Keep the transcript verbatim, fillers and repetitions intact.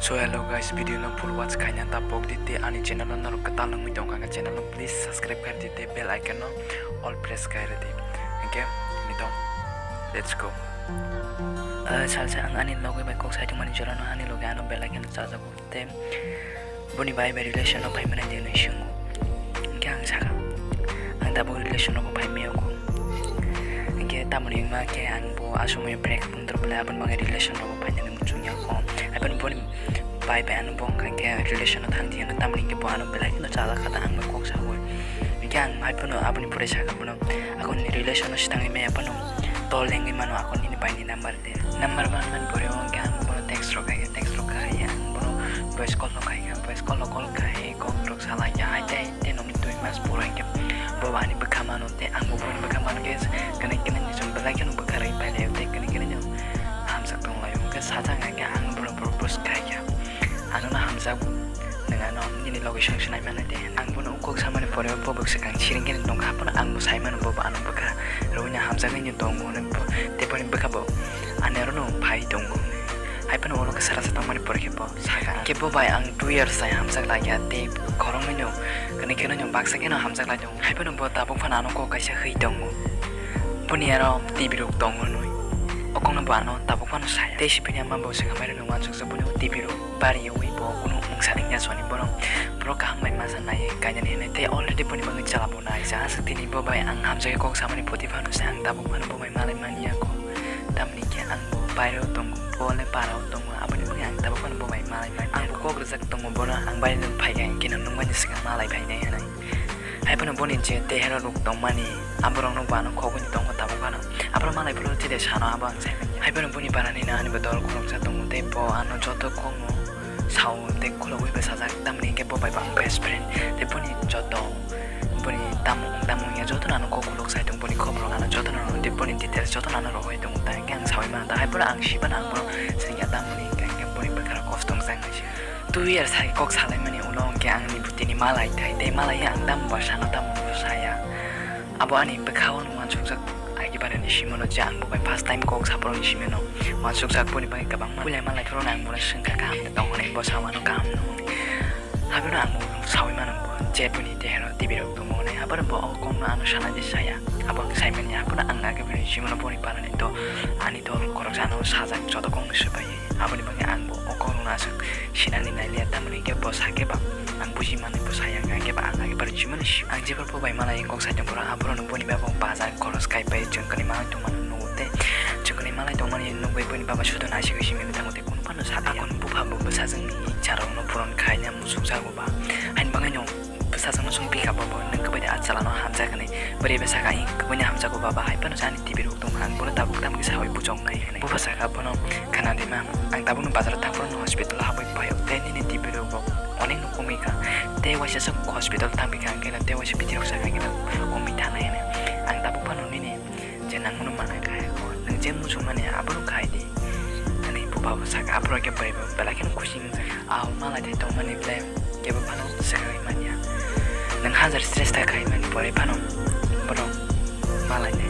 So hello guys, video no full watch khaina ta pok di te ani channel no norok kwtal wngwi tong kha, channel no please subscribe khai di te bell icon no all press khai di. Okay, ni tong. Let's go. Ah, salsa ang ani logi bai kok sai tongmani jora no ani logi ano bell icon no chajago te boni bai bai relation no phai mani de nai sung. Hingke ang saka, ang tabuk relation rok bo phai maya kho. Hingke tamoni wngma khe ang bo asomoi break wngtoro bwlai aboni bagwi relation rok bo phainani muchungya kho. Aboni boni bai bai ano bo wngkha khe relation no thang di hwnwi tamoni hingke bo ano belai kheno chajak kha ta ang bai kok saui. Hingke ang hai phano aboni pore saka bono akoni relation no swtangwi maya phano tol lengwi mano akoni ni bai ni number de. Number man man pore o hingke ang bono text rok khai, text rok khai ang bono voice call rok khai, voice call rok call khai kok rok salai ya hai tei. Tei nokni dui mas pore hingke bo ani bwkha mano tei ang bo boni bwkha mano khe kwnwi kwnwi ni chwng belai kheno bwkha rwi pailaio tei kwnwi kwnwi no hamjak tonglaio. Hwnkhe sajak hwnkhe ang bono propose khaikha, ano no hamjak, nwng ano nini logi song swnai mano de. Ang bono kok samani pore bo bwswk ang siring khe tongkha, haphano ang bo sai mano bo ano bwkha rwino hamjagwi no tongo hwnwi tei boni bwkha bo ani aro no phai tongo. Hai phano ulo khe sara sa tongmani pore khe bo saka. Hingke bo bai ang two years sai hamjak laikha tei khoroknwi no kwnwi khe no baksa khe no hamjak lai tongo. Hai phano bo tabuk phano ano kok kaisa hwi tongo. Boni aro T V rok tongo hwnwi. O kokno bo ano tabuk phano saya. Tei sibini ama bo swkang bai rwno uansukjak boni o T V rok bariwi bo kunu mungsa ringya soni borok. Borok kaham bai masa nai kainani hinwi tei already boni bagwi chwla bo naijak. Aswk tini bo bai ang hamjagwi kok samani poti phano se ang tabuk phano bo bai malai manya kho. Tamni khe ang bo baireo tongo, bo le parao tongo, aboni bagwi ang tabuk phano bo bai malai manya. Ang bo kok rwjak tongo, bono ang baireno phai kha, hingke no nwng bai ni swkang malai phainai hinwi. Hai phano boni je tehero rok tongmani, aborokno bo ano khogwi tongo tabuk phano. Aborok malai phuru tide sano abo ang sai manya. Hai phano boni barani no ani bo dol khoroksa tongo, tei bo ano joto kokno sao tei khulogwi bwsajak, tamni hingke bo bai bo ang best friend, tei boni joto boni tamung tamung ya joto no ano kok khulok sai tong, boni khobor ano joto no, tei boni details joto no ano rohoi tongo, ta hingke ang saui mano, ta hai phano ang si phano ang bono swngya tamoni hingke hingke boni bwkha rok kosto wngsa wngwi se. Two years hai kok salaimani ulo hingke ang ni bwtwi ni malai thai, tei malai ang tamo bo sano tamo bo saya. Abo ani bwkha o uansukjak. Agi barani simano je ang bo bai first time kok saborokni simano uansukjak boni bagwi kwbangma. Puila malai phuru ang bono swngkha kaham de tong hwnwi, bo sao ano kaham no hwnwi. Habono ang bo saui mano bo je boni tehero T V rok tongo hwnwi. Habono bo o kokno ano sana je saya. Abo ang saimani habono ang agi barani simano boni parani to ani dol khoroksa ano sajak joto kokno swbai. Aboni bagwi ang bo o kokno aswk sinani nailia, tamoni hingke bo sakhe ba ang buji mani bo saya, hingke ba ang agi barani simano si-, ang jebor bo bai malai kok sai tong phuru aborok no boni baba bazar khoros kai pai chwng kani malai tongmani nugo tei chwng kani malai tongmani nugwi boni baba sudo naisingwi simi thango tei kunu phano sakya. Akon bupha bo bwsajwkni icharokno puron khaina muchukjago ba. Haini bagwino bwsajwkno chwng pikha bo, bo nwng kwbai de a chwla no hamjaknai. Bwrwi bwsa kha, "Ang kwbai ni hamjago baba," hai phano ani T V rok tong kha, ang bono tabuk tamni saui buchok nai hinwi. Bupha sakha bono, "Khana de ma, ang tabukno bazar o thang phuru hospital o habwi phaio, tei nini T V rok bo onek no komwi kha, tei waisa se hospital thang pikha, ang khe tei waisa bitirok sakha, ang khe komwi thanai hinwi. Ang tabuk phano nini je nangmano mana kha, nwng je muchungmani aborok khai di," hwnwi bupha bo sakha. Aborok khe bwrwi bo belai kheno khusi wngjak. Aw malai thai tongmani ble kebo phano swkagwi manya. Nwng hajar stress ta khai mani pore phano borok malai nai.